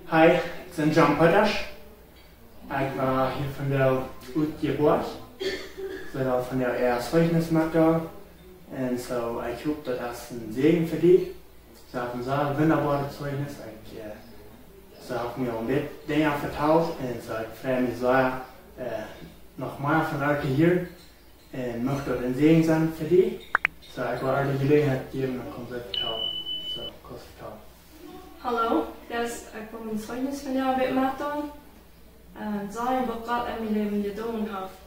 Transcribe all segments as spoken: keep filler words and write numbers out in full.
Hi, ekj sie John Potasch. Ekj woa hia vondoag utjebrocht. Ekj woa vondoag een Zeichnis moaken. Un soo, ekj hop daut es een Säajen fa die. Soo, ekj hab een sea wundaboaret Zeichnis. Ekj, äh, soo, hab mie aul een bät Dinja vetalt. Un soo, ekj frei mie sea, äh, noch mea von die to hieren. Un mucht daut een Säajen sennen fa die. Soo, ekj well die de Jeläajenheit jäwen, dan kaust du vetalen. Soo, kaust du vetalen. Hallo, dit es, ekj well mien Zeichnis vondoag een bät metdeelen. Un sajen waut Gott en mien Läwen jedonen haft.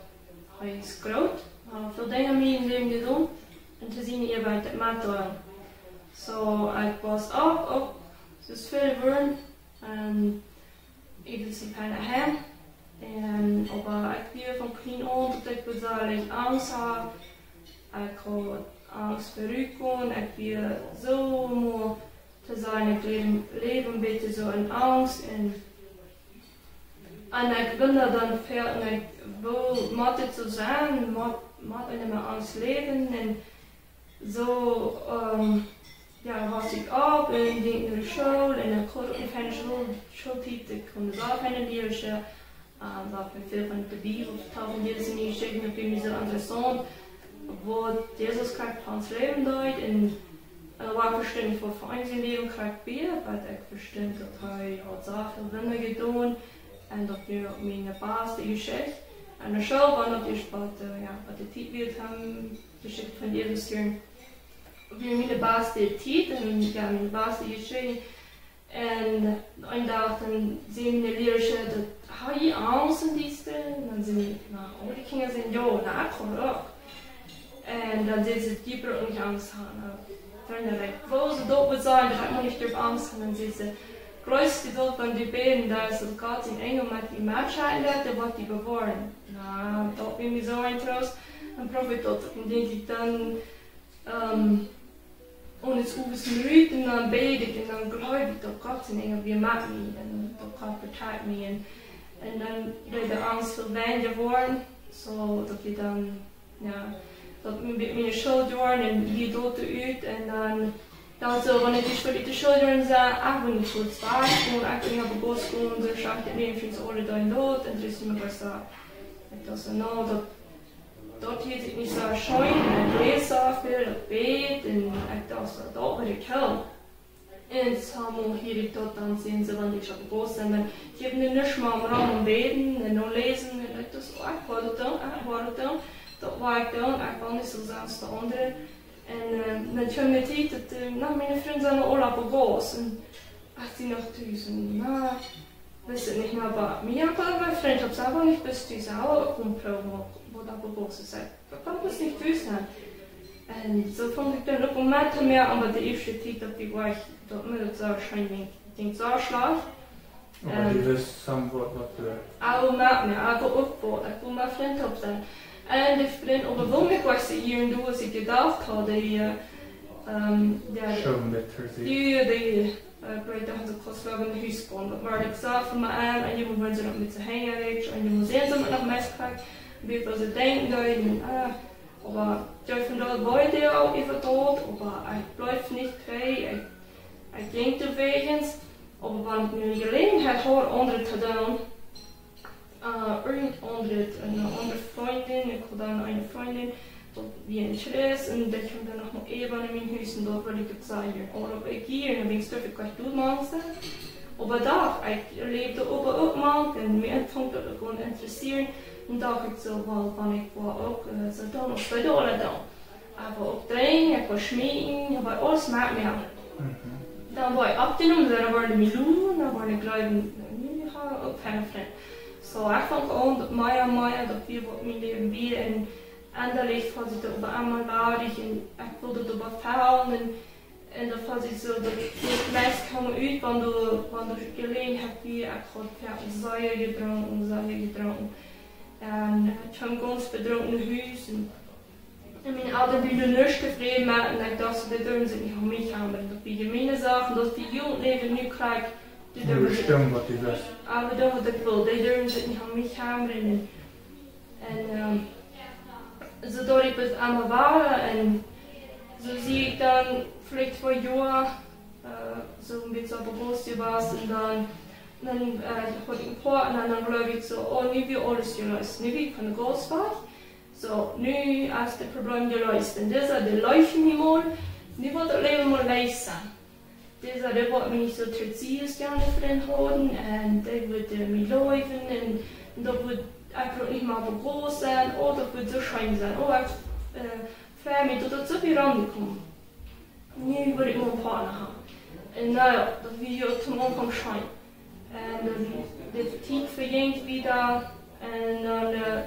Hee es groot, hee haft väl Dinja en mien Läwen jedonen. Un to siene Ea well ekj daut metdeelen. Soo, ekj wia uk, uk, soo aus väl Menschen, un ekj wia sea fein aum Heim. Un, oba ekj wia von kjlien aun, daut ekj besalich Angst haud. Ekj haud Angst fa Rutgonen. Ekj wia soo mau to sajen, ekj läw, läw een bät soo en Angst. Un, un ekj wunda dan väl, un ekj, woo mott dit soo sennen? Mott, mott eena met Angst läwen? Un soo, ähm, jo, wos ekj opp un jinkj no de School un ekj haud uk eene feine School, Schooltiet, ekj kunn selfst eene Liera, äh, selfst väl von de Bibel vetalen, dise Jeschichten, daut wia mie soo interessaunt, waut Jesus krakjt fa ons Läwen deed. Un, äh, ekj vestunt nich waut fa ons Läwen krakjt wia, oba ekj vestunt daut hee haud soo väl Wunda jedonen. Un daut wia uk miene baste Jeschicht. Aun de School wia daut ieescht waut, äh, jo, waut de Tiet wia, ähm, Jeschicht von Jesus hieren. Wia miene baste Tiet un, jo, miene baste Jeschicht. Un een Dach dan säd miene Liera daut: "Hab jie Angst en dise Tiet?" Un dan säd ekj: "Na, aule Kjinja sent jo, na, ekj uk." Un dan säd see: "Jie brucken nich Angst haben." Un dan daut ekj, woo see daut wudd sajen, daut ekj mott nich doaräwa Angst haben. Dan säd see: "Jleefst du daut, wan du bäden deist, daut Gott sienen Enjel met die metschekjen woat, dee woat die bewoaren?" Na, daut wia mie soo een Troost. Dan proow ekj daut, un denkj ekj dan, ähm, un et es äwent rut un dan bäd ekj un dan jleew ekj daut Gott sienen Enjel wia met mie un daut Gott vetrakjt mie un, un dan deed de Angst väl weinja woaren, soo daut ekj dan, jo, daut mie, miene Schooljoaren un wia daut doa ut un dan, dan soo, wan ekj ieescht ut de Schooljoaren sach, ach, wan ekj soo zwak un ekj wia opp de School un soo, sach ekj daut mie aule Doag doa un dan es mie waut soo, ekj docht soo, no, daut daut hieet sikj nich soo scheen, un ekj läs soo väl, ekj bäd, un ekj docht soo, daut woat ekj hoolen. Un soo mau hieed ekj daut dan, säden see, wan ekj opp de School sie, dan jeft et nuscht mea om rom bäden un no läsen, un ekj docht soo, ekj woa daut doonen, ekj woa daut doonen, daut woa ekj doonen, ekj well nich soo sennen aus de aundre. Un, äh, dan kjeem de Tiet daut, äh, na, miene Frind sent aula opp de School, un ekj sie noch tus, un, na, wist nich mea waut. Mie haud daut mien Frint opp, see wia nich bloos tus, see haud uk een Problem, waut, waut opp de School es. Daut kaun bloos nich tus sennen. Un soo funk ekj dan uk om met to moaken, oba de ieeschte Tiet daut ekj wia, daut mie daut soo scheen jinkj, jinkj soo schlajcht. Oba, ähm, du wist somewhat waut du... Ekj wia met mie, ekj wia uk waut, ekj wia mien Frint opp sennen. Un de Frint, oba woo ekj wia hia un doa, aus ekj jedocht haud, dee, äh, ähm, jo, dee, School met hia, dee, dee, äh, Leute haben so Kosten in de Hus geboot. Daut wia ekj soo von mie aun, un jie motten soo noch met soo hangen, un jie motten seenen, soo met noch meist krank, woo väl see denkjen deeden, un, äh, oba jo, ekj funk daut wia dee aul äwent doa, oba ekj bleef nich trigj, ekj, ekj jinkj doawäajen, oba wan ekj nu de Jeläajenheit haud, aundret to doonen, äh, irjent aundret, eene aundre Frindin, ekj haud dan eene Frindin, daut wia een Christ, un dee kjeem dan noch mol äwa no mien Hus, un daut wull ekj uk sajen. Oba ekj hia, un dan bie ekj stoakj, ekj doa Angst. Oba doa, ekj läwd oba uk mau, un mie funk daut uk aun to interessieren, un docht ekj soo, well, wan ekj woa uk, äh, soo doonen aus dee aula doonen. Ekj woa uk drinkjen, ekj woa schmieten, ekj woa aules met mie. Mhm. Dan woa ekj oppjenomen, dan woaren dee mie luren, dan woaren dee jleewen, nu, nu hab ekj uk kjeene Frind. Soo, ekj funk aun, daut mea un mea, daut wia waut mien Läwen wia, un endalich funk ekj daut oba emma ladich, un ekj wull daut oba faulen, un, un dan funk ekj soo, daut, daut meist kjeem ut, wan du, wan du jeläajen hast, wia ekj haud, jo, sea jedrunken, sea jedrunken. Un, äh, ekj kjeem gaunz bedrunken no Hus, un Un miene Elren wieren doa nich tofräd met, un ekj docht, dee durwen sikj nich aun mie kjemmren. Daut wia miene Sach, un daut dee Jugentläwen nu kjrieech, dee durwen sikj... Stemmt, waut dee wist. Oba doa, waut ekj wull, dee durwen sikj nich aun mie kjemmren. Un, un, ähm, soo deed ekj bat emma wada, un soo sie ekj dan veleicht twee Joa, äh, soo een bät opp de School jewast, un dan Dan, äh, haud ekj een poa un dan jleew ekj soo, oh, nu wia aules jeleest. Nu wia ekj von de Gauss wajch. Soo, nu es daut Problem jeleest. Un dise, dee leeft nu mol. Nu woat daut Läwen mol leicht sennen. Dise, dee woat mie nich soo trigj sien Frint haben. Un dee woat, äh, mie leewen. Un, un daut woat, ekj woa nich mea begauss sennen. Oh, daut woat soo scheen sennen. Oh, ekj, äh, frei mie, daut daut soo wiet aunkomen. Nu woa ekj mol een Partner haben. Un na jo, daut wia jo toom Aunfank scheen. Un dan de Tiet vejinj wieda. Un dan, äh,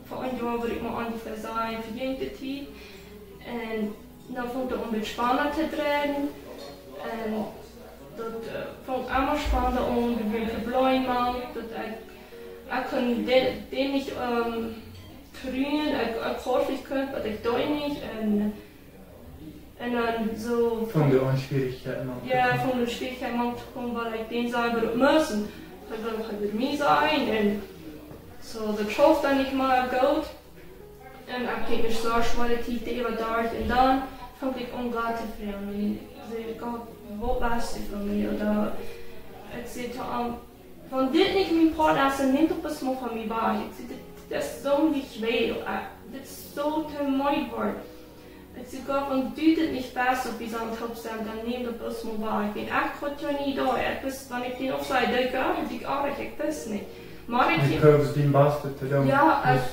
ver een Joa woa ekj mol onjefäa sajen, vejinj de Tiet. Un dan funk daut aun met spannender to dreien. Un daut, äh, funk emma spannender aun, doa wia een Problem aun, daut ekj, ekj kunn dän, dän nich, ähm, truen, ekj, ekj haud nich kunt, waut ekj deed nich. Un, un dan soo Von de Schwierichkjeiten aun. Jo, von de Schwierichkjeiten aun to komen, wiels ekj dän saj, waut ekj must. Ekj wull, ekj wull mie sennen. Un soo, daut schauft dan nich mea goot. Un ekj kjrieech soo schwoare Tiet äwa doa. Un dan funk ekj aun Gott to froagen. Un ekj säd, Gott, waut west du von mie? Ooda ekj säd to am, wan dit nich mien Poat es, dan nemm daut bloos mol von mie wajch. Ekj säd, dit, dit es soo nich wieet. Äh, dit es soo to mie woat. Ekj säd, Gott, wan du dit nich west, daut wie sellen toop sennen, dan nemm daut bloos mol wajch. Wiels ekj haud jo nich doa, ekj wist, wan ekj dän aufsaj, daut ekj, ekj wist nich. Mau ekj Ekj proowd mien Bastet to doonen. Jo, Jo. ekj,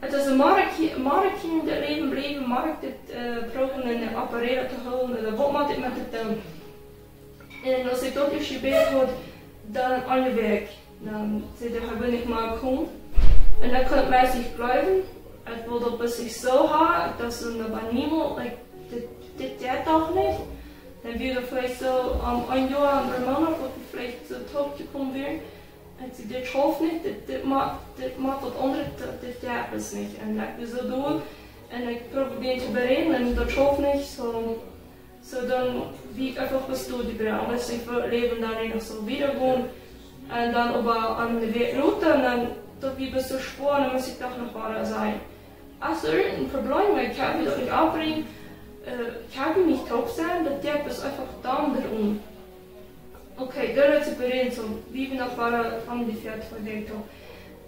daut es mau ekj, mau ekj en daut Läwen bliewen, mau ekj dit, äh, proowen en de Operator to hoolen, ooda waut mott ekj met dit doonen? Un aus ekj daut ieescht jebät haud, dan aune Wäakj, dan säd hee, hee wull nich mea komen. Un dan kunn ekj nich jleewen, ekj wull daut bie sikj soo haben, daut see noch bie niemols, like, dit, dit jeit doch nich. Dan wia veleicht soo aun een Joa, aun een Moonat, waut wie veleicht soo toop jekomen wieren. Ekj säd, dit schauft nich, dit, dit mott, dit mott waut aundret, dit, dit jeit bloos nich. Un ekj wia soo doll. Un ekj proowd mie to beräden, un daut schauft nich, soo, soo dan wia ekj eefach bloos doa, dee Brille. Un daut es nich fa daut Läwen dan nich noch soo wieda gonen. Un dan oba aune Wäakj rut, un dan, daut wia bloos soo schwoa, dan must ekj doch noch wada sajen. Aus irjent een Problem, ekj kaun mie daut nich aufbrinjen, äh, ekj kaun mie nich toop sennen, daut jeit bloos eefach dan doaraun. Okay, daut es de Problem, soo, wie wie noch wieren, haben dee Fäaten vejäft.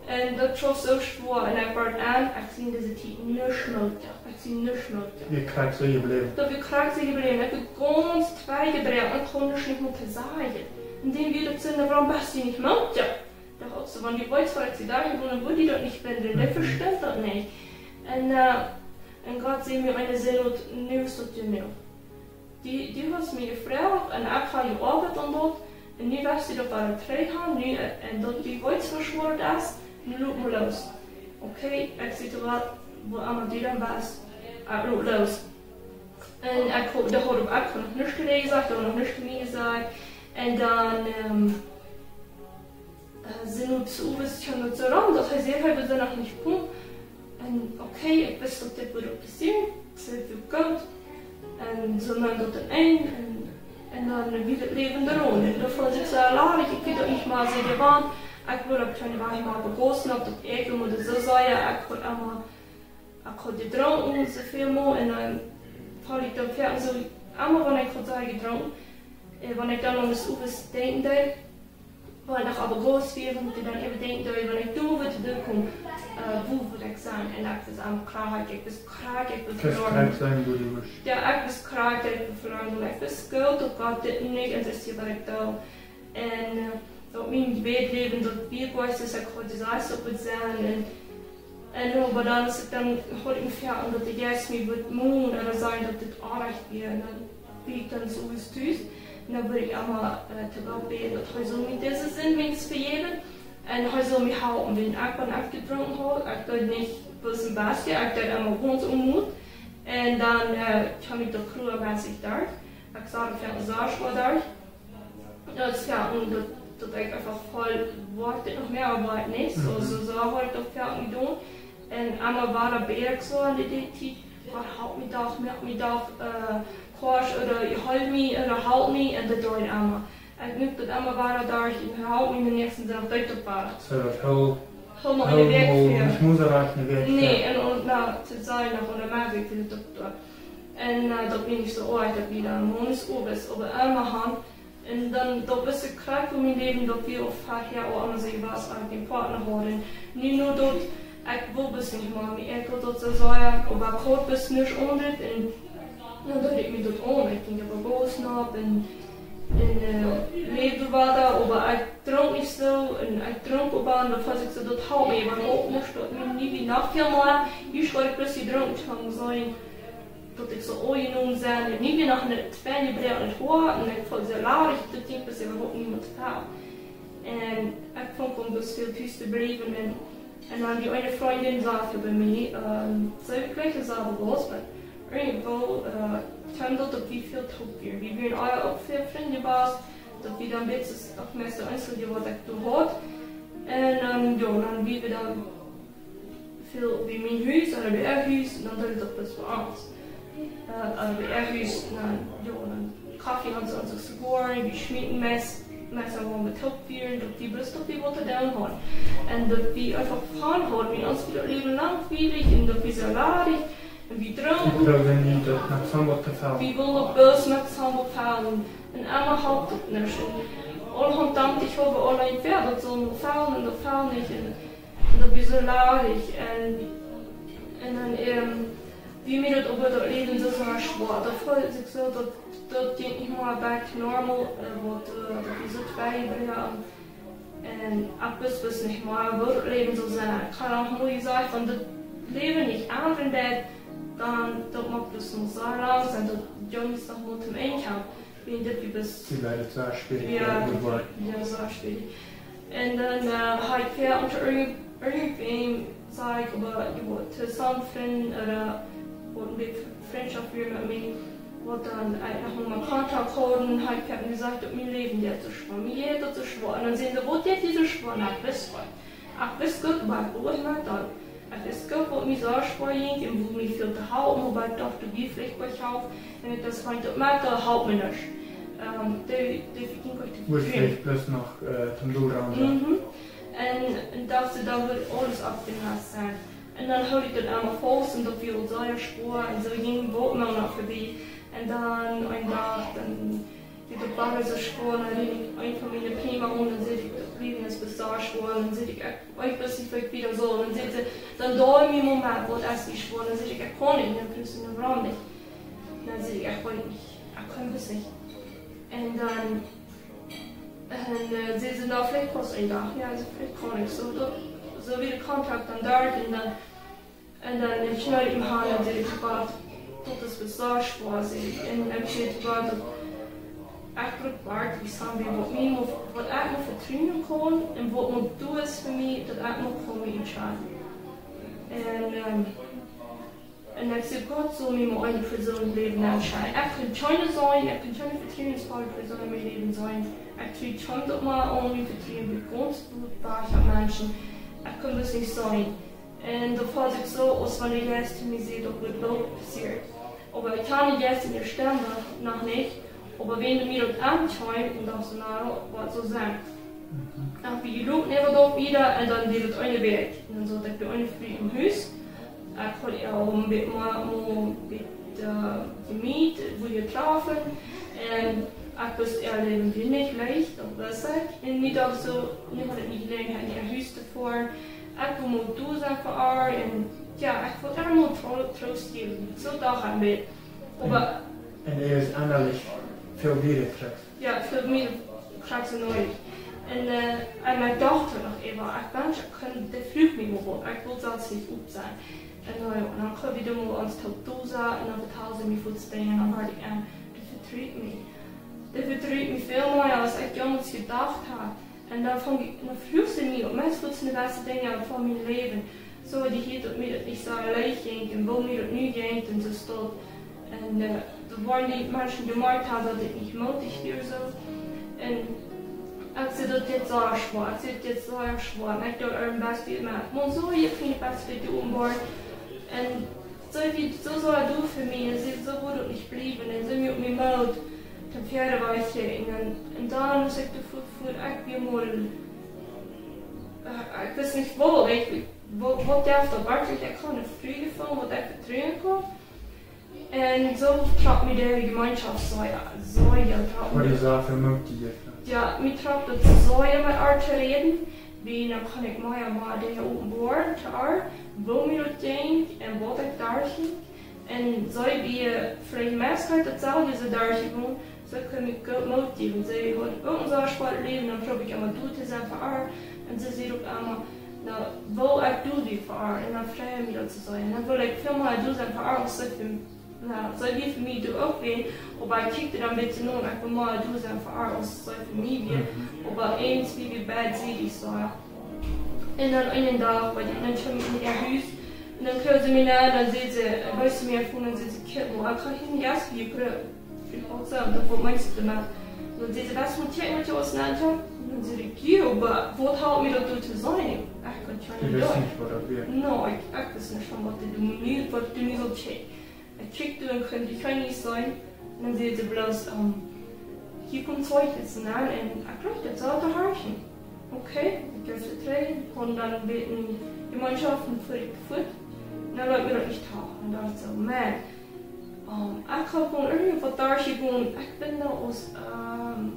Un daut wia soo schwoa, un ekj wort aun, ekj sie en dise Tiet nuscht mea, ekj sie nuscht mea. Wie krakjt soo jebläwen. Daut wia krakjt soo jebläwen, ekj wia gaunz twei jebroaken, ekj kunn nuscht mea sajen. Un dan wia daut soo, wuarom best du nich mea? Daut uk soo, wan dee weeten, waut ekj sie doa jeworden, wudd dee daut nich finjen, dee Mhm. vesteit daut nich. Un, äh, un Gott säd mie en de Sinn, nu es daut jenuach. Dee, dee haft mie jefroacht un ekj hab jeoabeit aun daut. Un nu west du daut wada trigj haben, nu, äh, un daut dee weetst, woo schwoa daut es, nu lot mol loos. Okay, ekj säd, waut, woo emma du dan best, ekj lot loos. Un ekj hab, doa haud ekj, ekj hab noch nuscht jesajcht, doa noch nuscht jesajcht. Un dan, ähm, äh, sent wie soo, wie sent wie soo rom, daut hee säd, hee wudd soo noch nich komen. Un okay, ekj wist, daut dit wudd passieren, daut wia goot. Un soo neem daut een Enj, un, un dan wia daut Läwen doaraun. Un daut funk ekj soo ladich, ekj wist daut nich mea soo jewant. Ekj wull uk kjeene Wajch mea begaussen, daut ekj must soo sajen, ekj haud emma Ekj haud jedrunken, soo väl mol, un dan funk ekj daut foaken soo, emma wan ekj haud sea jedrunken, äh, wan ekj dan aun daut Uwes denkjen deed, wan ekj opp de Gauss wia, wan ekj dan äwen denkjen deed, wan ekj doa wia to doonen komen, äh, woo wudd ekj sennen? Un ekj wia emma krakjt, ekj wia krakjt, ekj wia Kust veloaren. Krakjt sennen, woo du wurscht. Jo, ekj wia krakjt, ekj wia veloaren, un ekj wist goot, daut Gott dit nich, un daut es hia, waut ekj doo. Un, äh, daut mien Jebäd läwen, daut wia goa, soo aus ekj haud jesajcht, daut wudd sennen. Un, un oba dan, aus ekj dan, haud ekj mie foaken, daut de Jeist mie wudd monen ooda sajen, daut dit oajch wia. Un dan wia ekj dan soo aus tus. Un dan wudd ekj emma, äh, to Gott bäden, daut hee sull mie dise Sind weens vejäwen. Un hee sull mie halpen, wan ekj, wan ekj jedrunken haud, ekj wudd nich bloos een bät, ekj deed emma gaunz om Moot. Un dan, äh, kjeem ekj daut kloa, wist ekj daut. Ekj sach daut foaken soo schwoa derch. Jo, daut es jo, un daut, daut ekj eefach feeld, woa ekj dit noch mea, woa ekj nich. Soo, Mhm. soo, soo haud ekj daut foaken jedonen. Un emma wia daut bie mie soo aun dee Tiet, Gott, halp mie doch, moak mie doch, äh, krakjt, ooda halp mie, ooda halp mie, un daut deed ekj emma. Ekj muak daut emma wada derch, un halp mie, dän näakjsten Dach deed daut wada. Soo, daut hilt, Hilt mie hilt eene Wäakj mol ver. Nich mol soo rajcht eene Wäakj ver. Nä, un, un, na, to sajen, no, un dan moak ekj daut uk doa. Un, äh, daut wia nich soo oajch, daut wia dan mol nich soo, oba emma han, Un dan daut wist ekj krakjt von mien Läwen, daut wie aul väahäa aul aun sikj wia, aus ekj een Partner haud. Un nu, nu daut, ekj wull bloos nich mea, mie ekjelt daut soo sea, oba ekj haud bloos nuscht aundret. Un dan deed ekj mie daut aun, ekj jinkj opp de Bos nopp un, un, äh, läwd doa wada, oba ekj drunk nich soo, un ekj drunk oba, un dan funk ekj soo, daut halpt mie äwahaupt nich, daut mie nich wia noch väl mea, ekj wull bloos nich drunk haben, soo daut ekj soo aunjenomen sie. Un nu wia noch een twei jebroakne Hoa, un ekj feeld soo ladich, daut ekj bloos äwahaupt nich mea väl. Un ekj funk aun bloos väl Tus to bliewen. Un, un dan dee eene Frindin säd bie mie, ähm, see wia jlikj soo aus, oba irjentwoo, äh, kjeem daut, daut wie väl toop wieren. Wie wieren aul uk väl Frind jewast, daut wie dan bät uk meist eensje, waut ekj doa haud. Un, ähm, jo, dan wia wie dan väl bie mien Hus, ooda bie äa Hus, un dan deed ekj daut bloos bie ons. Äh, ooda bie äa Hus, dan, jo, dan Koffe haud see ons jegoaren, wie schmeeten meist, meist aul met Help wieren, daut wie bloos daut wie waut to doonen hauden. Un daut wie eefach fun hauden, wie ons wia daut Läwen langwielich, un daut wia soo ladich, un wie drunken. Wie wullen bloos met Samba faulen. Un emma halpt daut nich. Un aulahaunt daut ekj hab auleen, jo, daut saul mie faulen, un daut faulen nich. Un un daut wia soo ladich. Un, un dan, ähm, wia mie daut oba daut Läwen soo, soo schwoa. Daut feeld sikj soo, daut, daut jinkj nich mea back to normal, äh, waut, äh, daut wia soo twei Joa. Un ekj wist, wist nich mea, woo daut Läwen saul sennen. Ekj haud aul mol jesajcht, wan daut Läwen nich endren deit, dan, daut mott bloos noch soo lang sennen, daut Junges noch mol toom Enj kjemt. Wie dit, wie best. Wie leiden soo spät, jo, jo, soo spät. Un dan, äh, haud ekj väa unja irjent-, irjentwäm, säd ekj, oba, jo, to some Frind, ooda waut een bät Frintschoft wia met mie, waut dan, äh, noch mol Kontakt hauden, haud ekj väa jesajcht, daut mien Läwen jeit soo schwoa, mie jeit daut soo schwoa. Un dan säden see, waut jeit die soo schwoa? Na, ekj wist waut. Ekj wist goot, waut ekj wull met daut. Ekj wist goot, waut mie soo schwoa jinkj un woo mie väl to halpen, oba ekj docht, du best veleicht waut Help. Un ekj daut funk daut met, daut halpt mie nich. Ähm, dee, dee verdient waut to Wurscht veldrieen. Veleicht bloos noch, äh, toom Doel raun, jo. Mhm. Un, un docht see, dan wudd aules oppjelost sennen. Un dan hilt ekj daut emma faust un daut wia soo schwoa un soo jinkj waut noch, noch verbie. Un dan een Dach, dan wia daut wada soo schwoa, dan rieekjt mie eent von miene Prima aun, dan säd ekj, daut Läwen es bloos soo schwoa, dan säd ekj, ekj, ekj wist nich, waut ekj wieda saul. Dan säd see, dan docht ekj mie, Moment, waut es dee schwoa? Dan säd ekj, ekj kaun nich, dan kunn see noch waut nich. Dan säd ekj, ekj weet nich, ekj kaun bloos nich. Un dan, un, äh, säd see, na, veleicht kaust een Dach, jo, see, veleicht kaun ekj. Soo, daut, soo wia de Kontakt dan doa un dan Un dan, äh, kjneed ekj mie han un säd ekj, Gott, daut es bloos soo schwoa, säd ekj. Un ekj säd, Gott, daut ekj bruck werkjlich someone, waut mie mol, waut ekj mol vetruen kaun un waut mol doa es fa mie, daut ekj mol kaun mie entscheiden. Un, ähm, un ekj säd, Gott saul mie mol eene Persoon em Läwen entscheiden. Ekj kaun kjeene seenen, ekj kaun kjeene vetruen, es fa eene Persoon em Läwen seenen. Ekj tru kjeem daut mol aun, mie vetruen, wie gaunz goot wajch opp Menschen. Ekj kaun daut nich seenen. Un daut feelt sikj soo, aus wan de Jeist to mie säd, daut woat boolt passieren. Oba ekj kaun de Jeist nich vestonen, noch nich. Oba wan mie daut aunjeef, dan docht ekj, na, waut saul sennen. Mhm. Dan wie loten äwa daut wieda un dan deed et eene Wäakj. Un dan saut ekj bie eene Fru em Hus. Ekj haud äa aul een bät mea, mea bät, äh, jemeet, woo wie trafen. Un ekj wist, äa Läwen wia nich leicht, daut wist ekj. Un ekj docht soo, nu haud ekj mie jeläajen, no äa Hus to foaren. Ekj wull mol doa sennen fa äa un, jo, ekj wull äa mol Tro-, Troost jäwen. Soo docht ekj mie. Oba un, un äa es ennalich väl wieda trigj. Jo, väl mea krakjt soo nich. Un, äh, un ekj docht noch äwa, ekj wensch, ekj kunn, dee fruach mie mol waut. Ekj wull selfst nich opp sennen. Un, äh, un dan kjeem wie doa mol ons toop doa sennen un dan vetald see mie waut Dinja un dan wort ekj, äh, dee vetrut mie. Dee vetrut mie väl mea, aus ekj jemols jedocht haud. Un dan funk ekj, dan fruach see mie, meist waut sent de beste Dinja von mien Läwen. Soo, dee hieed, daut mie daut nich soo leicht jinkj un woo mie daut nu jinkj un soo stolt. Un, äh, doa wieren dee Menschen, dee jemoakt hauden, daut ekj nich mootich wia, soo. Un ekj säd, daut jeit soo schwoa, ekj säd, daut jeit soo schwoa. Un ekj docht, äa best wia, oba, Maun, soo, ekj funk daut best wia openboa. Un soo wia, soo soo du fa mie, un see, soo wudd daut nich bliewen, un see muak mie Moot, dan wieda wajch. Un dan, un dan must ekj doa fuat, fuat, ekj wia mol, äh, ekj wist nich woo, ekj, woo, waut jeft daut werkjlich, ekj kaun eene Fru jefungen, waut ekj vetruen kaun. Un soo trock mie de Jemeenschoft sea, sea trock mie. Waut es daut fa Moot, dee jie habt? Jo, mie trock daut sea met ar to räden, wiels dan kunn ekj mea un mea Dinja openboaren to ar, woo mie daut jinkj un waut ekj derchjinkj. Un see, dee veleicht meist daut selfst derchjegonen, see kunn mie goot Moot jäwen. See haud uk een sea schwoaret Läwen, dan proowd ekj emma doa to sennen fa ar. Un see säd uk emma, na, woo ekj doa wia fa ar. Un dan freid mie daut to seenen. Un dan wull ekj väl mea doa sennen fa ar, aus see fa, na, see wia fa mie doa uk wia. Oba ekj kjikj dan een bät no, ekj wull mea doa sennen fa ar, aus see fa mie wia. Mhm. Oba eent wia wie beid, säd ekj soo. Un dan eenen Dach, wiels ekj, dan kjeem ekj en äa Hus. Un dan kjeem see mie no, dan säd see, äh, wiest see mie von, dan säd see: "Kjikj mol, ekj hab hia een Jast fa die jebrocht." Ekj daut soo, daut, waut meenst du doamet? Dan säd see: "Weetst du, waut ekj met die ausenaunda hab?" Un dan säd ekj: "Jo, oba waut halpt mie daut doa to sennen?" Ekj kunn kjeen Dietsch. Nä, ekj, ekj wist nich von waut du nu, waut du nu soo kjikjst. Ekj kjikj doa un kunn dee kjeen Dietsch vestonen. Un dan säd see bloos, ähm: "Hia kjemt Zeichnis aun un ekj jleich daut saul to horchen." Okay, ekj jeef see trigj, un dan bät Jemeenschoft un fuat ekj fuat. Un dan leet mie daut nich too. Un dan docht ekj soo: "Maun, ähm, ekj hab woll irjentwaut derchjegonen, ekj ben doa aus, ähm,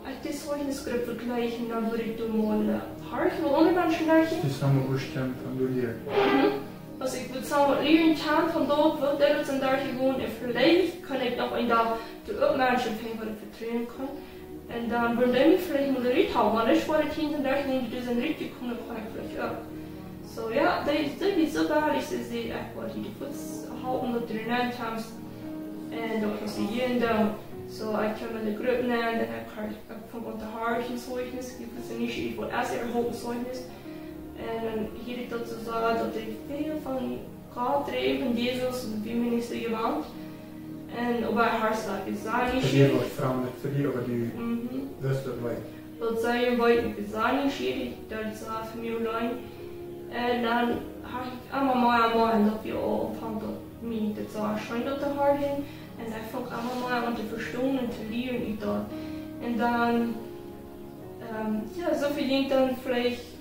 ekj dee Zeichnisgrupp vejlikjen, dan wudd ekj doa mol, äh, horchen, waut aundre Menschen derchgonen." Dee same Ursprung von doa hia. Mhm. Aus ekj wudd sajen, waut lieren kjennen von daut, waut dee doa derchjegonen, un veleicht kunn ekj noch een Dach doa uk Menschen finjen, waut ekj vetruen kunn. Un dan wudden dee mie veleicht mol ruthalpen, wan ekj fa de Tiet derchgonen, dee doa sent rutjekomen, dan kunn ekj veleicht uk. Soo, jo, dee, dee, dee soo bad, ekj säd, ekj wull die fuaz halpen, daut du doa nenn kjemst. Un daut wia hia un doa. Soo, ekj kjeem en de Grupp nenn, un ekj haud, ekj funk aun to horchen Zeichnis, ekj wist nich, waut es äwahaupt een Zeichnis. Un dan hieed ekj daut see säd, daut dee väl von Gott räden, von Jesus, un wia mie nich soo jewant. Un oba ekj haud daut jesajcht, nich. Daut wia waut Framdet fa die, oba du, mhm, wist daut nich. Daut säd ekj, wia ekj jesajcht, nich, daut see fa mie auleen. Un dan haud ekj emma mea un mea, un daut wia aul aunfank daut mie daut soo scheen daut to horchen. Un ekj funk emma mea aun to vestonen un to lieren ut daut. Un dan, ähm, jo, soo väl jinkj dan veleicht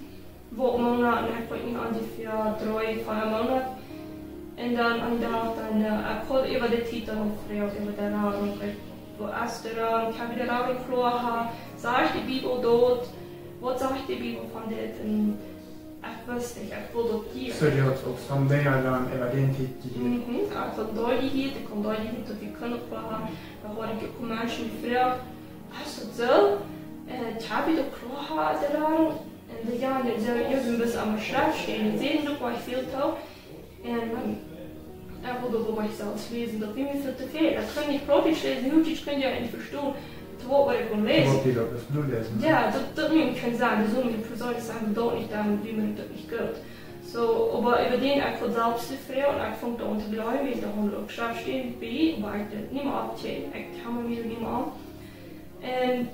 waut Moonat, un ekj weet nich, onjefäa dree, vea Moonat. Un dan een Dach dan, äh, ekj haud äwa de Tiet dan uk jefroacht äwa de Radunk. Ekj, waut es de Radunk? Ekj hab de Radunk kloa jehaut. Sajcht de Bibel daut? Waut sajcht de Bibel von dit? Un ekj wist nich, ekj wull daut hia. Soo, du hast uk soone Dinja dan äwa dän Tiet jehieet? Mhm, ekj haud daut jehieet, ekj haud daut jehieet, daut wie kjennen kloa haben. Dan haud ekj uk Menschen jefroacht: "Es daut soo? Äh, hab jie daut kloa jehaut, de Radunk?" Un dee, jo, dee säden, jo, see motten emma Schreft läsen. Dee säden uk, waut ekj väl deed. Un, ähm, ekj wull daut uk selfst läsen, daut wia mie väl to väl. Ekj kunn nich Plautdietsch läsen, Huachdietsch kunn ekj nich vestonen. Daut wia waut ekj kunn läsen. Waut dee daut es nu läsen? Jo, daut, daut mott ekj kjennen sajen. Dee sullen mie perseenlich sajen, daut deit nich dan, wia mie daut nich goot. Soo, oba äwa dän, ekj haud selfst de Fru un ekj funk daut aun to jleewen, wiels doa haud uk Schreft steit bie, oba ekj deed daut nich mea opptjäwen, ekj haud mie nich mea aun. Un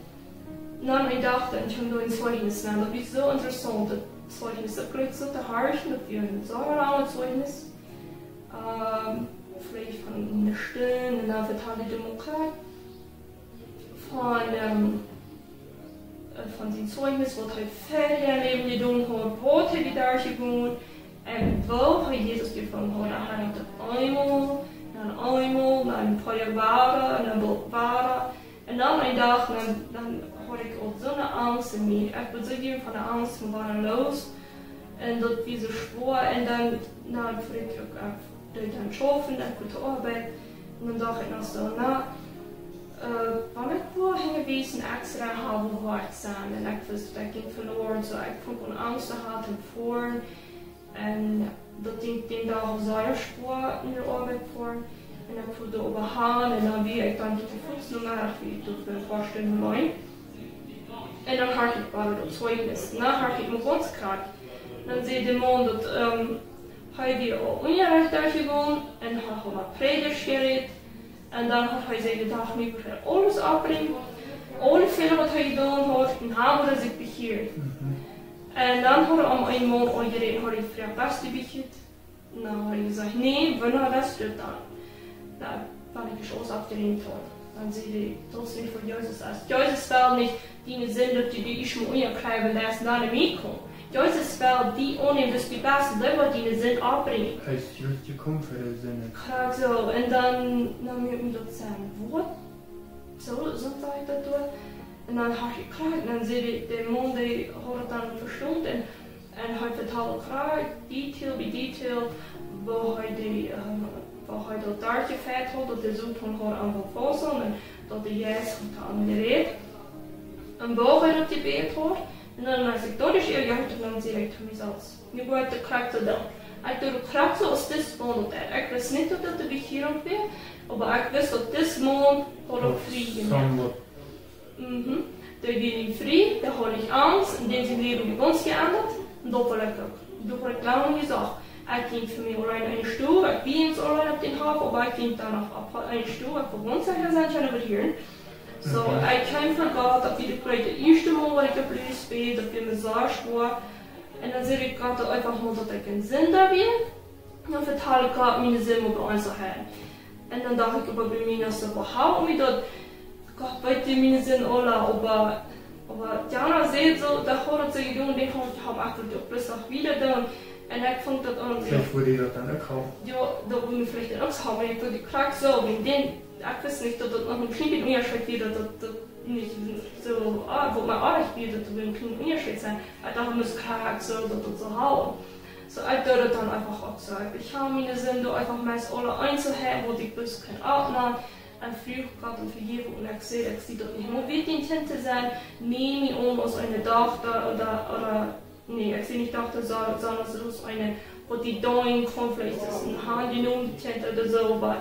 dan een Dach, dan kjeem doa een Zeichnis nenn. Daut wia soo interessaunt, daut Zeichnis. Daut jlikjt soo to horchen, daut wia een sea langet Zeichnis. Ähm, veleicht von eene Stund, un dan vetald de Demokrat von, ähm, äh, von sien Zeichnis, waut hee väl em Läwen jedonen haud, waut hee derchjegonen, un woo hee Jesus jefungen haud. Hee haud daut eemol, dan eemol, dan een poa Joa wieda, dan boolt wieda. Un dan een Dach, dan, dan haud ekj aul soone Angst en mie. Ekj wull soo jieren von de Angst von woaren loos. Un daut wia soo schwoa. Un dan, dan wull ekj uk, äh, doa dan schaufen, dan ekj wull to Oabeit. Un dan docht ekj noch soo, na, äh, wan ekj wua hinjen wesen extra haben, wua ekj sie. Un ekj wist, ekj jinkj veloaren, soo ekj funk aun Angst to haben, to foaren. Un daut jinkj dän Dach sea schwoa en de Oabeit foaren. Un ekj foa doa äwa han un dan wia ekj dan to Fuß no Meddach, wia ekj doa fa een poa Stunden auleen. Un dan horcht ekj wada daut Zeichnis. Dan horcht ekj mie gaunz krakjt. Dan säd de Maun daut, ähm, hee wia aul Unjarecht derchjegonen un haud aul met Prädja jerät. Un dan haud hee sikj jedocht, nu wudd hee aules aufbrinjen, aule Fäla waut hee jedonen haud, un dan wudd hee sikj bekjieren. Mhm. Un dan haud hee aun eenen Maun aunjerät, haud hee jefroacht: "Best du bekjieet?" Na, haud hee jesajcht: "Nä, wanea best du dan?" Na, wan ekj aules aufjerät haud. Dan säd hee: "Daut es nich waut Jesus es. Jesus well nich diene Sind, daut du die ieescht mol unjakjleiwen leist un dan no mie komst." Jesus well die aunnämen, daut du best, dee woat diene Sind oppbrinjen. Hee es just jekomen fa de Sind. Krakjt soo. Un dan, dan mott mie daut sennen, waut? Soo, soo säd ekj daut doa. Un dan haud ekj krakjt, dan säd de, de Maun, dee haud daut dan vestonen un, un hee vetald krakjt, Detail bie Detail, woo hee de, äh, woo hee daut doa jefeat haud, daut de Soton haud aunjefongen un daut de Jeist haud aunjerät. Un woo hee daut jebät haud, un dan, aus ekj daut ieescht hieed, dan säd ekj to mie selfst: "Nu woa ekj daut krakjt soo doonen." Ekj deed daut krakjt soo aus dis Maun daut deed. Ekj wist nich, daut daut de Bekjierunk wia, oba ekj wist, daut dis Maun haud daut frie jemoakt. Mhm. Dee wia nu frie, dee haud nich Angst, un dän sien Läwen wia gaunz jeendat. Un daut well ekj uk. Daut haud ekj lang jesajcht. Ekj jinkj fa mie auleen enne Stow, ekj wia ieescht auleen opp dän Hoff, oba ekj jinkj dan opp, opp enne Stow, ekj wull gaunz secha sennen, ekj kaun waut hieren. Soo, mhm, ekj kjeem von Gott, daut wia daut ieeschte Mol, waut ekj opp Lüs wia, daut wia mie sea schwoa. Un dan säd ekj Gott eefach mol, daut ekj een Sinda wia. Dan vetald ekj Gott miene Sind opp eent soo han. Un dan docht ekj oba bie mie, aus ekj behaupten mie daut, Gott weet miene Sind aula, oba, oba Jana säd soo, daut haud daut soo jedonen, dee haud, haud ekj daut uk bloos noch wieda doonen. Un ekj funk daut aun, jo. Veleicht wudd dee daut dan uk haben. Jo, daut wudd mie veleicht dan uk haben, ekj wudd krakjt soo, wäajen dän, ekj wist nich, daut daut noch een kjlien bät Unjascheet wia, daut daut, daut nich soo, ah, waut mie oajch wia, daut doa een kjliena Unjascheet wia. Ekj docht, daut mott krakjt soo, daut daut soo haulwen. Soo, ekj deed daut dan eefach uk soo. Ekj, ekj haud miene Sind doa eefach meist aula eent soo han, waut ekj bloos kunn oppnämen. Un fruach Gott om Vejäwunk. Un ekj säd, ekj sie daut nich mea wieet, dien Kjint to sennen. Näm mie aun aus eene Dochta ooda, ooda, nä, ekj sie nich Dochta, soo-, sonda soo aus eene, waut die deenen kaun, veleicht es een aunjenomen Kjint ooda soo, oba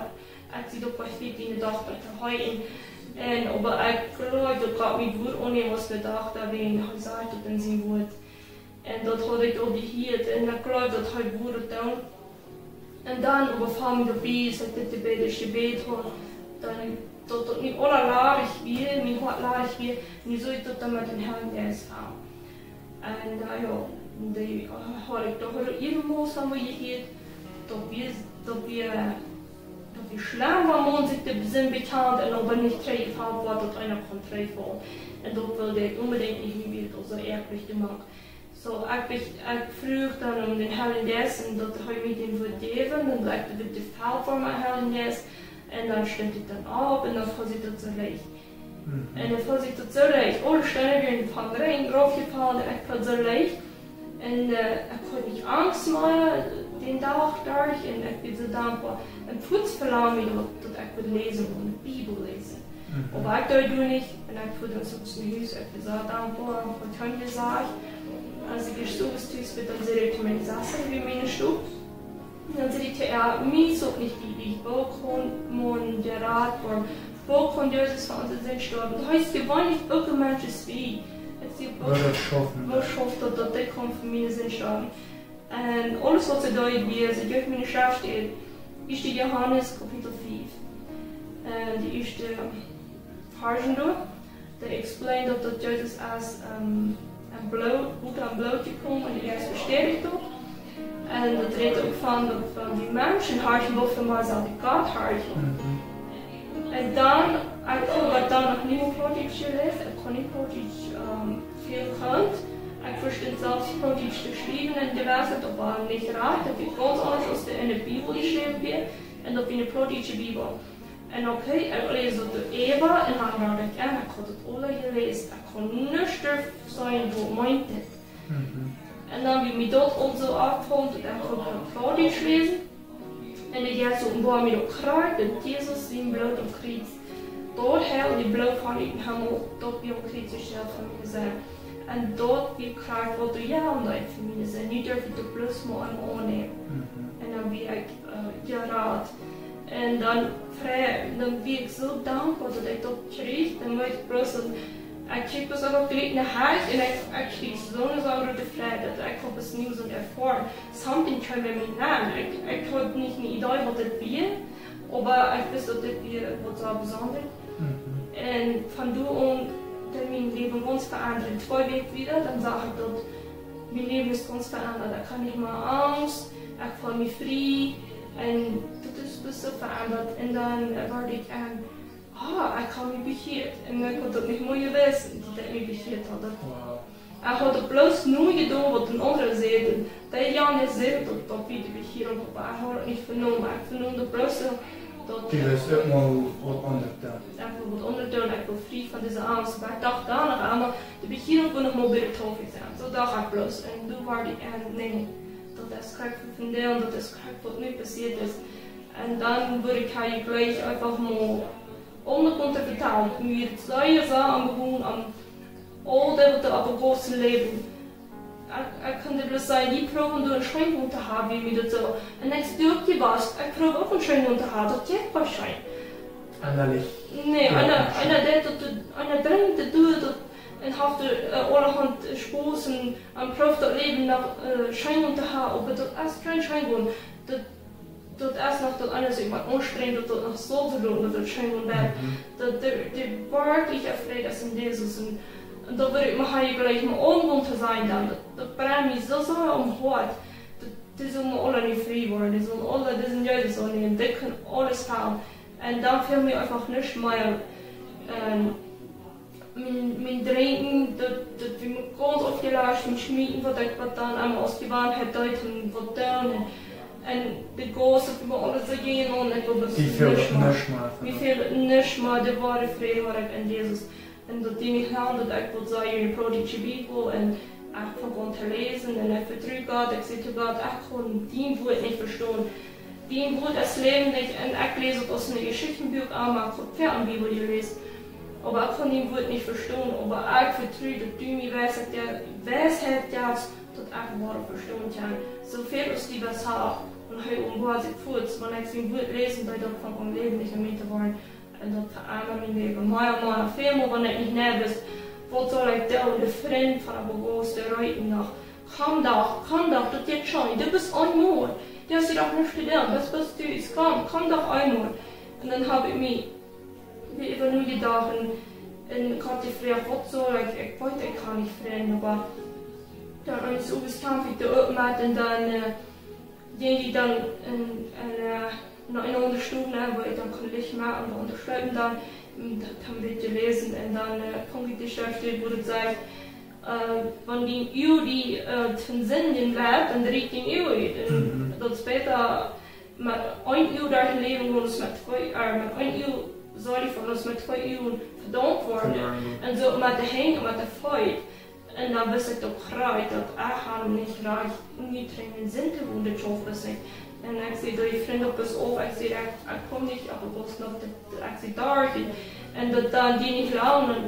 ekj sie daut nich wieet, diene Dochta to heeten. Un, oba ekj jleew, daut Gott mie wudd aunnämen aus eene Dochta, wäajen hee sajcht daut en sien Wuat. Un daut haud ekj aul jehieet. Un ekj jleew, daut hee wudd daut doonen. Un dan oba funk daut bie, aus ekj dit Jebäd, dit Jebäd haud, dan, daut daut nu aula ladich wia, mien Hoat ladich wia, nu sull ekj daut dan met dän Heiljen Jeist han. Un, äh, jo, dee, äh, haud ekj doch ieescht mol soo jehieet, daut wia, daut wia, daut wia schlemm, wan maun sikj de Sind bekjant un oba nich trigjjefelt woat, daut eena kaun trigjfaulen. Un daut wull ekj onbedinjt nich, mie wia daut soo ärjlich jemoakt. Soo, ekj, ekj fruach dan om dän Heiljen Jeist un daut hee mie dän wudd jäwen un daut ekj daut wudd jefelt woaren met dän Heiljen Jeist. Un dan stunt ekj dan opp un dan foll ekj daut soo leicht. Mhm. Un dan foll ekj daut soo leicht. Aule Steena wieren von Räajen raufjefollen un ekj foll soo leicht. Un, äh, ekj haud nich Angst mea dän Dach doa un ekj wia soo dankboa. Un fuaz velangen mie daut, daut ekj wudd läsen un de Bibel läsen. Mhm. Oba ekj deed daut nich, un ekj fua dan soo no Hus, ekj wia soo dankboa, waut ekj haud jesajcht. Aus ekj ieescht soo tus wia, dan säd ekj to miene Sesta, wia miene Stow. Dan säd ekj to äa, mie es uk nich wichtich, woo kaun maun jerat woaren, woo kaun Jesus fa onse Sind stoawen. Daut es jeweenlich uk een Mensch es wie. Ekj säd, woo, woo schauft daut, daut dee kaun fa miene Sind stoawen? Un aules waut see deed, wia, see jeef miene Schreftstäd, ieeschte Johanes Kapitel fiew. Un de ieeschte Varsch doa, dee explained daut, daut Jesus es, ähm, em Bloot, ut em Bloot jekomen un hee es bestätigt daut. Un daut rät uk von, daut, von dee Menschen horchen, woo väl mea saul dee Gott horchen. Mhm. Un dan, ekj haud daut dan noch nie Plautdietsch jeläst, ekj kunn nich Plautdietsch, ähm, väl kunn. Ekj vestunt selfst Plautdietsch to schriewen un to läsen, oba nich rajcht, daut wia gaunz aundasch aus daut enne Bibel jeschräwen wia, un daut wia eene plautdietsche Bibel. Un okay, ekj läs daut doa äwa un dan wort ekj en, ekj haud daut aula jeläst, ekj kunn nuscht doavon seenen, waut meent dit. Mhm. Un dan wia mie daut aul soo oppjefollen, daut ekj kunn Plautdietsch läsen. Un de Jeist openboad mie daut krakjt, daut Jesus sien Bloot aum Kjriez, daut hee dee Bloot von em Himmel, daut wia aum Kjriez jestorwen fa miene Sind. Un daut wia krakjt, waut doa jehoolen deed fa miene Sind. Nu durf ekj daut bloos mau aunnämen. Mhm. Un dan wia ekj, äh, jerat. Un dan, dan wia ekj soo dankboa, daut ekj daut kjrieech. Dan wia ekj bloos een, ekj kjrieech bloos noch jlikj ne Hecht un ekj, ekj kjrieech soo ne soo groote Freid, daut ekj haud daut nie soo erfoaren. Something came in me, ekj, ekj haud nich ne Idee, waut daut wia, oba ekj wist, daut dit wia waut soo besondret. Mhm. Un von doa aun deed mien Läwen gaunz veendat. Twee Wäakj wieda, dan sach ekj, daut mien Läwen es gaunz veendat. Ekj haud nich mea Angst, ekj feeld mie frie. Un daut es bloos soo veendat. Un dan, äh, wort ekj en, ah, ekj haud mie bekjieet. Un ekj haud daut nich mea jewist, daut ekj mie bekjieet haud. Wow. Ekj haud bloos nu jedonen waut een aundra säd. Un dee Jan säd daut, daut wia de Bekjierunk, oba ekj haud daut nich venomen. Ekj venoom daut bloos soo, daut... Du wist uk mau waut aundret doonen. Ekj wull waut aundret doonen, ekj wull frie von dise Angst. Oba ekj docht dan noch emol, de Bekjierunk woat noch mau bie de Taufe sennen. Soo docht ekj bloos. Un doa wort ekj, äh, nä, daut es krakjt fa vondoag, daut es krakjt waut nu passieet es. Un dan wull ekj äa jlikj eefach mau aundre Punkten vetalen. Mie wia daut sea, sea aunjegonen aun aul dee waut doa opp de Gaussen läwen. Ekj, ekj kunn bloos sajen, dee proowen doa een Scheengonen to haben, wia mie daut soo. Un ekj sie uk jewast, ekj proow uk een Scheengonen to haben, daut jeit goa scheen. Ennalich. Nä, eena, eena deit daut, eena drinjt doa daut un haft, äh, aulahaunt Spos un, un proowt daut Läwen noch, äh, scheen to haben, oba daut es kjeen Scheengonen. Daut, daut es noch daut eena sikj mott aunstrenjen, daut daut noch saul veloten, daut daut scheen woat. Mhm. Daut de, de werkjliche Fräd es en Jesus. Un, un daut wull ekj mau jlikj mau aunjegonen to sennen dan. Daut, daut brennt mie soo, soo aum Hoat. Daut, dee sellen aula nu frie woaren. Dee sellen aula disen Jesus aunnämen. Dee kjennen aules haben. Un dan fält mie eefach nuscht mea. Ähm, mien, mien Drinkjen, daut, daut wia mie gaunz aufjeläst, mien Schmieten, waut ekj, waut dan emma aus Jewanheit deed un waut doonen. Un, un de Gauss, daut wia mie aules soo jäajen un ekj wull... Dee fält nuscht mea. Nuscht mea, mie fält nuscht mea, de woare Fräd haud ekj en Jesus. Un daut deed mie halpen, daut ekj wull sajen, june protestische Bibel, un ekj funk aun to läsen, un ekj vetru Gott, ekj säd to Gott, ekj kaun dien Wuat nich vestonen. Dien Wuat es läwendich, un ekj läs daut aus een Jeschichtenbuak, oba ekj haud väl aun Bibel jeläst. Oba ekj kaun dien Wuat nich vestonen, oba ekj vetru daut du mie Weisheit, de Weisheit jefst, daut ekj daut vestonen kaun. Soo väl aus du daut hast, un hee openboat sikj fuaz, wan ekj sien Wuat läs, daut daut funk aun läwendich en mie to woaren. Un daut veendad mien Läwen. Mea, mea, väl mea, wan ekj nich mea wist, waut saul ekj doonen, de Frind von de Begauste reepen noch. Komm doch, komm doch, daut jeit scheen. Du best een Maun. Du hast hia doch nuscht to doonen. Waut best du? Komm, komm doch eemol. Un dan hab ekj mie, mie äwa nojedocht un, un Gott jefroacht, waut saul ekj, ekj weet, ekj kaun nich Frind, oba dan eent soo, waut kaun ekj doa opp moaken un dan, äh, jinkj ekj dan en, en, äh, no eene aundre Stow, wua ekj dan kunn Licht moaken un unjaschriewen dan, un dan een bät läsen un dan, äh, kjeem ekj de Schreft, wua daut sajcht, äh, wan dien Uag die, äh, toom sindjen lett, dan rieekj dien Uag ut. Un... Mhm. Daut es bäta met een Uag derch daut Läwen gonen aus met twee, äh, met een Uag seelich woaren aus met twee Uagen vedaumt woaren. Vedaumt. Un soo met de Henj un met de Feet. Un dan wist ekj uk krakjt daut ekj haud nich rajcht, nich dringend Sind to woaren, de Tjof wist ekj. Un ekj säd, dee Frind uk bloos auf, ekj säd, ekj, ekj kaun nich, oba bloos noch, daut, daut ekj säd, doa. Un, un daut dan dee nich lang, un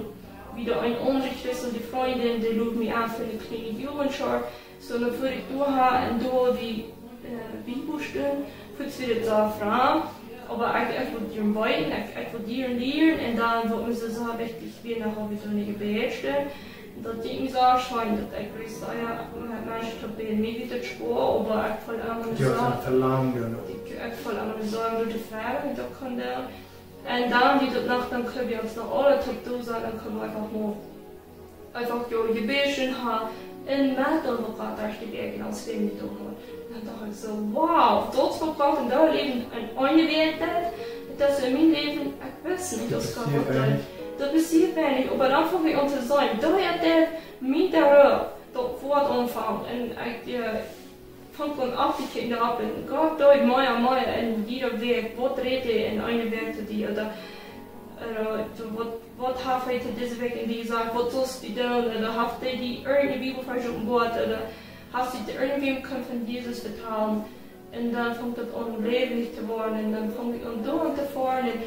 wia een aundre christelje Frindin, dee lud mie aun fa eene kjliene Jugendkjoakj. Soo, dan fua ekj doa han un doa dee, äh, Bibelstund, fuaz wia daut soo fromm. Oba ekj, ekj wull hia bennen, ekj, ekj wull hia lieren, un dan wull mie soo, soo wichtich wia noch, hab ekj doa eene Jebädstund. Daut jinkj mie soo scheen, daut ekj wist, ah jo, met Menschen to bäden, mie wia daut schwoa, oba ekj feeld emma... Du hast soo een Velangen, jo. Ekj, ekj feeld emma soo, daut ekj Fräd, un daut kunn dan. Un dan, wia daut Nacht, dan kunn wie ons noch aule toop doa sennen, dan kunn wie eefach mau, eefach, jo, Jebädstund han, un met dan waut Gott doa steit, ekj en ons Läwen jedonen haud. Dan docht ekj soo, wow, daut es waut Gott en daut Läwen en eene Wäakj deed, daut es en mien Läwen, ekj wist nich, daut Gott daut deed. Daut passieet mie nich, oba dan funk ekj aun to seenen, doa haud ekj mie doaropp, daut Wuat aunjefongen, un ekj, äh, funk aun opptokjikjen doaropp, un Gott deed mea un mea en jiede Wäakj, waut rät hee en eene Wäakj to die, ooda, äh, soo waut, waut haft hee to dise Wäakj en die jesajcht, waut saust du doonen, ooda haft hee die irjent een Bibelvarsch openboat, ooda haft hee die irjentwäm kunt von Jesus vetalen. Un dan funk daut aun läwendich to woaren, un dan funk ekj aun doa to foaren, un,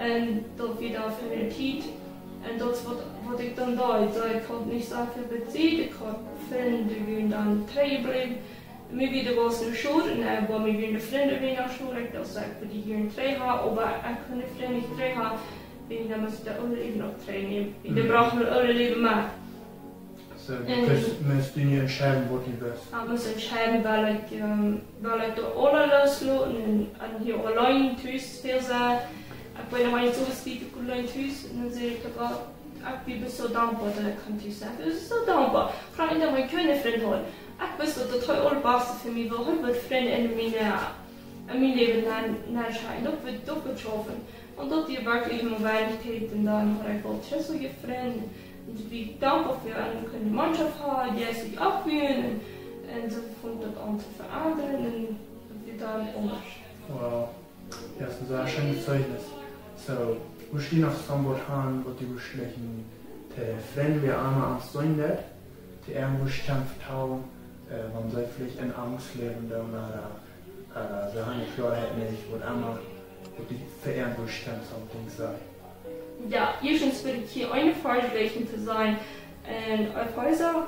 un daut wia dan fa eene Tiet. Un daut es waut, waut ekj dan deed. Soo, ekj haud nich soo väl Tiet, ekj haud Frind, dee wieren dan trigj jebläwen. Mie wia daut waut ne Schult, un, äh, wua mie wieren de Frind wada no Schult, ekj docht, ekj wull dee hia trigj han, oba ekj kunn de Frind nich trigj han, wäajen dan must ekj daut aule Läwen uk trigj nämen. Dee... Mhm. Bruck daut aule Läwen met. Soo, du... Un must, must du nu entscheiden, waut du west. Ekj must entscheiden, well ekj, ähm, well ekj daut aules loosloten un, un hia auleen tus väl sennen. Ekj weet noch, wan ekj soo wia, ekj auleen tus, un dan säd ekj, ekj wia soo dankboa, daut ekj kunn tus sennen. Ekj wia soo dankboa. Krakjt dan, wan ekj kjeene Frind haud. Ekj wist, daut daut aulbaste fa mie wia, hee wudd Frind en mien, äh, en mien Läwen nenn, nennschekjen. Daut wudd, daut wudd schaufen. Un daut wia werkjlich emma weinich Tiet, un dan haud ekj aul too väl Frind. Un wie dankboa fa, wie kunnen Mannschaft haben, die es sich aufbuen un, un soo funk daut aun to veendat un daut wia dan aundasch. Wow, daut es een sea scheenet Zeichnis. Soo, wurscht du noch soont haben, waut du wurscht jleichen, to Frind, waut emma aun Sindach, to an wurscht kjennen vetalen, äh, wan see veleicht en Angst läwen doonen, ooda, ooda see haben Kloaheit nich, waut emma, waut du fa an wurscht kjennen something sajen? Jo, ieeschtens well ekj hia een Varsch läsen to sennen. En Efeesa,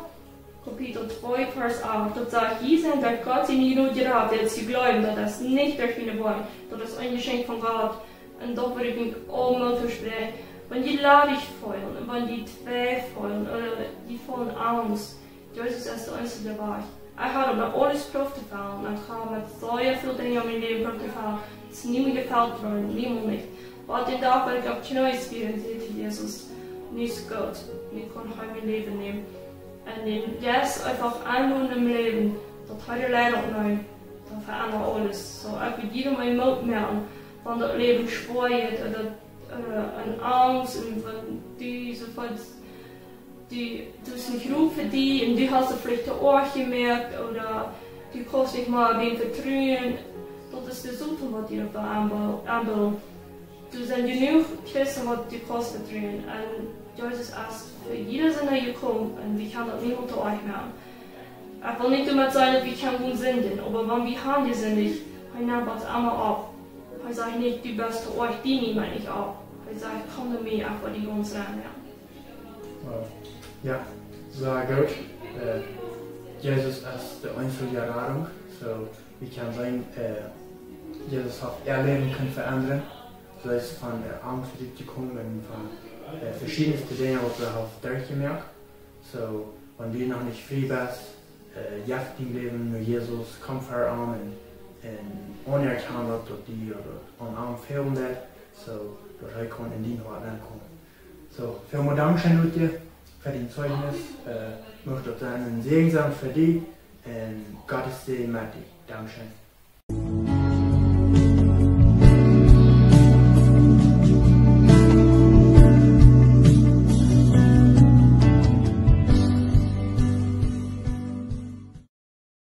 Kapitel twee, Varsch acht, daut sajcht: "Jie sent derch Gott siene Jnod jerat, wiels jie jleewen, daut es nich derch june Woakjen, daut es een Jeschenkj von Gott." Un daut well ekj junt aulemol vespräakjen. Wan jie ladich feelen, un wan jie tweifeln, ooda jie feelen Angst, Jesus es de eensje Wajch. Hee haud om aules Proow to faulen, un hee haud met sea väl Dinja en mien Läwen Proow to faulen. Daut es niemols jefaulen, niemols nich. Waut dän Dach, waut ekj opp Kjneeen wia, säd ekj to Jesus: "Nu es goot, nu kaun hee mien Läwen nämen." Un dän Jeist eefach aunloten em Läwen, daut hee de Leidunk nemt, daut veendat aules. Soo, ekj well jiedem Moot moaken, wan daut Läwen schwoa jeit, ooda, äh, en Angst, un wan du soo waut, du, du hast nich Ru fa die, un du hast veleicht to oajch jemoakt, ooda du kaust nich mea wäm vetruen, daut es de Soton, waut die daut aunbo-, aunboolt. Doa sent jenuach Christen, waut du kaust vetruen. Un Jesus es fa jieda Sinda jekomen, un wie kjennen daut niemols to oajch moaken. Ekj well nich doamet sajen, daut wie kjennen gonen sindjen, oba wan wie haben jesindicht, hee nemt ons emma opp. Hee sajcht nich: "Du best to oajch, die nemt mie nich opp." Hee sajcht: "Komm no mie, ekj well die gaunz rein moaken." Wow. Jo, sea goot. Äh, Jesus es de eensje Radunk. Soo, wie kjennen seenen, äh, Jesus haft äa Läwen kunt veendren. See es von, äh, Angst rutjekomen un von, äh, veschiedne Dinja, waut see haft derchjemoakt. Soo, wan du noch nich frie best, äh, jeff dien Läwen no Jesus, komm ver am un, un aunerkjan daut, daut du, äh, aun am fälen deist, soo daut hee kaun en dien Hoat nenkomen. Soo, välmol dankscheen, Utje, fa dien Zeichnis. Äh, mucht daut sennen een Säajen sennen fa die, un Gott es met die. Dankscheen.